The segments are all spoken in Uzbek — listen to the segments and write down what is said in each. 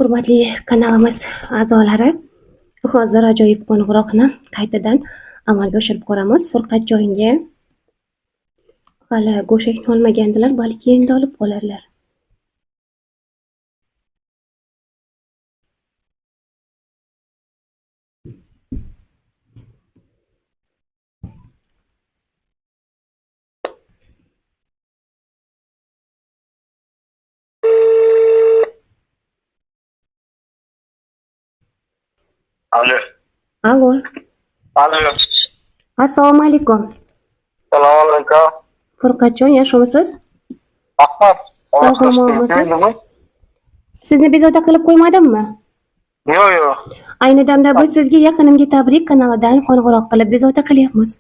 Hurmatli kanalimiz a'zolari, hozir ajoyib qo'ng'iroqni qaytadan amalga oshirib ko'ramiz. Furqatjonga hali go'shakni olmagandilar, balki endi olib qolarlar. Alo. Alo. Alo. Assalomu alaykum. Assalomu alaykum. Furqatjon, yaxshimisiz? Rahmat. Sog' omonmisiz? Sizni bezovta qilib qo'ymadimmi? Yo'q, yo'q. Ayni damda biz sizga Yaqinimga tabrik kanalidan qo'ng'iroq qilib bezovta qilyapmiz.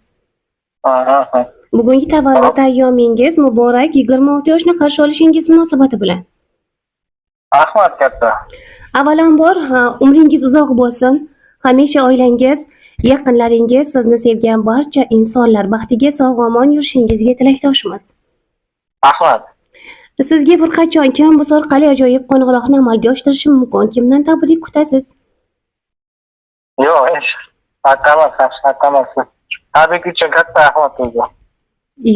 Aha. Bugungi tavallud ayyomingiz muborak, 26 yoshni qarshi olishingiz munosabati bilan. Rahmat katta. Avvalambor, umringiz uzoq bo'lsin. Hamisha oilangiz, yaqinlaringiz, sizni sevgan barcha insonlar baxtiga sog' omon yurishingizga tilakdoshmiz. Rahmat. Sizga Furqatjon kim bu orqali ajoyib qo'ng'iroqni amalga oshirishi mumkin? Kimdan tabrik kutasiz? Yo'q, hech. Atamas, atamas. Tabrik uchun katta rahmat sizga.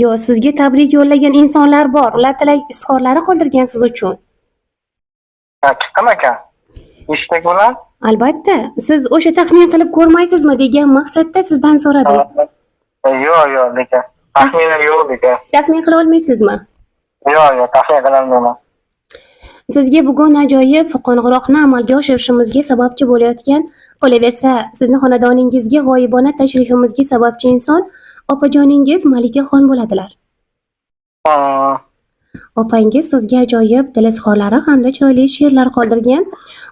Yo'q, sizga tabrik yo'llagan insonlar bor. Ular tilak izhorlari qoldirgan siz uchun. Ha, kim ekan? Eshitdik bilan? Albatta, siz o'sha taxmin qilib ko'rmaysizmi degan maqsadda sizdan so'radim. Yo'q, yo'q, lekin taxminim yo'q lekin. Taxmin qila olmaysizmi? Yo'q, yo'q, taxmin qilolmayman. Sizga bugun ajoyib qo'ng'iroqni amalga oshirishimizga sababchi bo'layotgan, qolaversa, sizni xonadoningizga g'oyibona tashrifimizga sababchi inson opajoningiz Malikaxon bo'ladilar. Opangiz sizga ajoyib dil izhorlari hamda chiroyli she'rlar qoldirgan.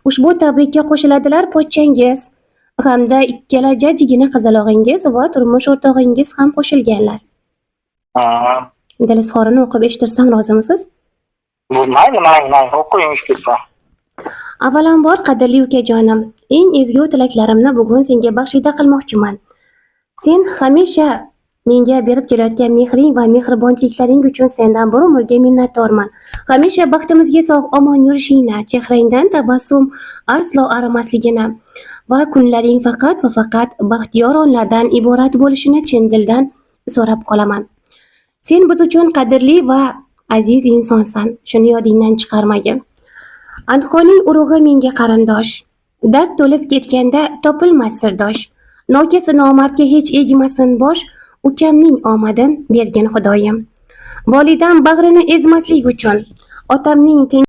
Ushbu tabrikka qo'shiladilar pochchangiz hamda ikkala jajjigina qizalog'ingiz va turmush o'rtog'ingiz ham qo'shilganlar. Dil izhorini o'qib eshittirsam rozimisiz? Mayli, mayli, mayli, o'qing eshitsa. Avvalambor, qadrli ukajonim, eng ezgu tilaklarimni bugun senga baxshida qilmoqchiman. Sen hamisha menga berib kelayotgan mehring va mehribonchiliklaring uchun sendan bir umrga minnatdorman. Hamisha baxtimizga sog' omon yurishingni, chehrangdan tabassum aslo arimasligini va kunlaring faqat va faqat baxtiyor onlardan iborat bo'lishini chin dildan so'rab qolaman. Sen biz uchun qadrli va aziz insonsan. Shuni yodingdan chiqarmagin. Anqoning urug'i menga qarindosh. Dard to'lib ketganda topilmas sirdosh. Nokasi nomardga hech egmasin bosh, ukamning omadin bergin Xudoyim. Volidam bag'rini ezmaslik uchun otamning teng